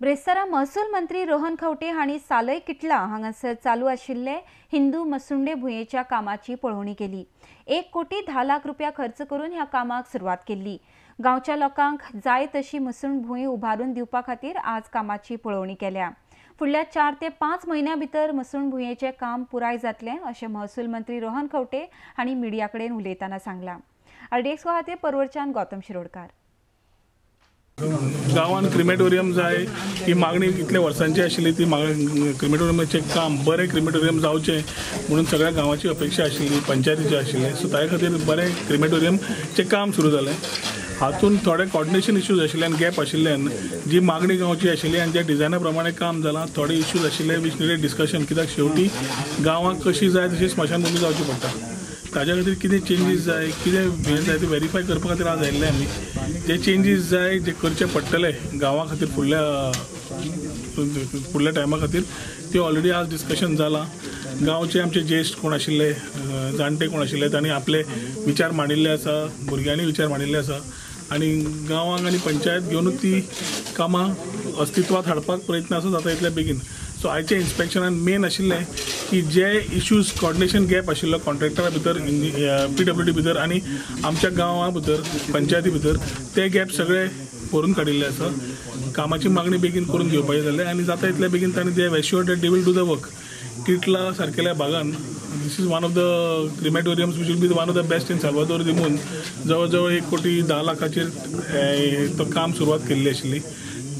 ब्रेस्तारा महसूल मंत्री रोहन खंवटे हांणी सालय किटला हांगासर चालू आशिल्ले हिंदू मसुंडे भुंयेच्या कामाची पळोवणी केली. 1,10,00,000 रुपया खर्च करून ह्या कामाक सुरवात केल्ली. गांवच्या लोकांक जाय तशी मसूण भूंय उबारून दिवपा खातीर आज कामाची पळोवणी केल्या. फुडल्या 4 ते 5 म्हयन्या भितर मसूण भुंयेचें काम पुराय जातलें अशें महसूल मंत्री रोहन खंवटे हांणी मिडिया कडेन उलयतना सांगलां. आरडीएक्स खातीर परवरच्यान गौतम शिरोडकार. गांवान क्रिमेटोरियम जाय ही मागणी इतल्या वर्सांची आशिल्ली. ती मागणी क्रिमेटोरियमाचें काम बरें क्रिमेटोरियम जावचें म्हणून सगळ्या गांवाची अपेक्षा आशिल्ली, पंचायतीची आशिल्ली. सो ताजे खातीर बरें क्रिमेटोरियमचें काम सुरू जालें. हातून थोडे कॉर्डिनेशन इश्यूज आशिल्ल्यान, गॅप आशिल्ल्यान जी मागणी गांवची आशिल्ली आनी ज्या डिजायना प्रमाणे काम जालां, थोडे इश्यूज आशिल्ले which needed discussion. कित्याक शेवटी गांवाक कशी जाय तशी स्मशानभूमी जावची पडटा. ताज्या खातीर कितें चेंजीस जाय, कितें हें जाय तें वेरीफाय करपा खातीर आज आयिल्ले आमी. जे चेंजीस जाय जे करचे पडटले गांवा खातीर फुडल्या फुडल्या टायमा खातीर ते ऑलरेडी आज डिस्कशन जालां. गांवचे आमचे ज्येश्ठ कोण आशिल्ले, जाणटे कोण आशिल्ले तांणी आपले विचार मांडिल्ले आसा, भुरग्यांनी विचार मांडिल्ले आसा आनी गांवांक आनी पंचायत घेवनूच ती कामां अस्तित्वांत हाडपाक प्रयत्न आसा जाता इतल्या बेगीन. सो आयच्या इन्स्पेक्शनान मेन आशिल्लें की जे इश्यूज कॉर्डिनेशन गॅप आशिल्लो कॉन्ट्रॅक्टरा भितर, पीडब्ल्यूडी भितर आनी आमच्या गांवां भितर, पंचायती भितर, ते गॅप सगळे भरून काडिल्ले आसा. कामाची मागणी बेगीन करून घेवपाची जाले आनी जाता इतल्या बेगीन तांणी they assured that they will do the work. Kitla सारकेल्या भागान this is one of the crematoriums which will be one of the best in Salvador de Mund. जवळ जवळ 1,10,00,000 तो काम सुरवात केल्ली आशिल्ली,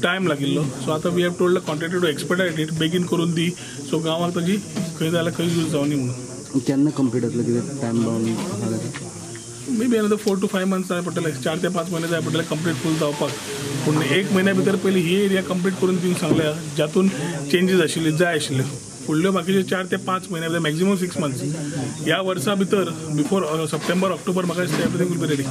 टायम लागिल्लो. सो आतां we have told the contractor to expedite it, बेगीन करून दी सो गांवाक ताजी खंय जाल्यार खंय यूज जावनी म्हणून. केन्ना कंप्लीट जातलें, कितें time bound? Maybe another 4 to 5 months जाय पडटले, 4 ते 5 म्हयने जाय पडटले कंप्लीट फूल जावपाक. पूण 1 म्हयन्या भितर पयलीं ही एरिया कंप्लीट करून दिवंक सांगल्या जातून चेंजीस आशिल्ली जाय आशिल्ल्यो. फुडल्यो बाकीचे 4 ते 5 म्हयने भितर, मॅक्झिमम 6 मंथ्स ह्या वर्सा भितर, बिफोर सप्टेंबर ऑक्टोबर म्हाका दिसता एवरीथींग will be ready.